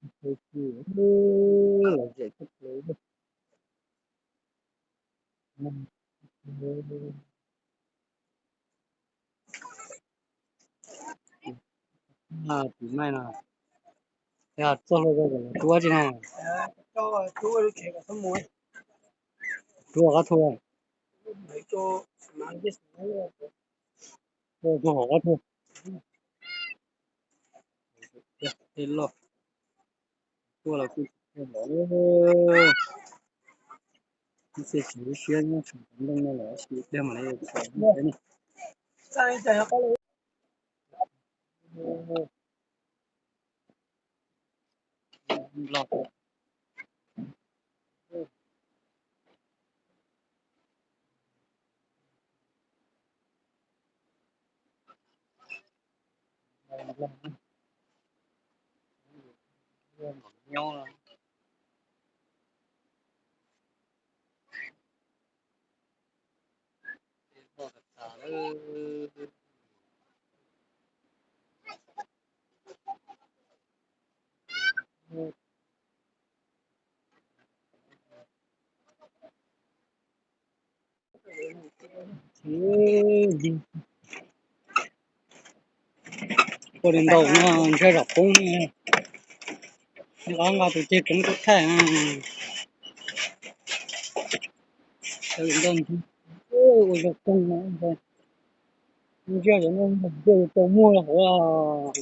Lom zem kawg. Tus maij no, yog txoj hlua ko kom los rub tsi na. Rub qab thua. Rub hauv qab thua. Tej loj. Tuaj los kuj tsis tau lawm. Ib txhia tsis lub siab nyob tseem ntoo no lawm, ib pliag mam li txhom ne. Nyob ua li ntau no ntshe zam poob, nqa nqa tus ceg tseev rau thaij. Ua zoo koog no, ntsia cov no ntshe tau muag hauv.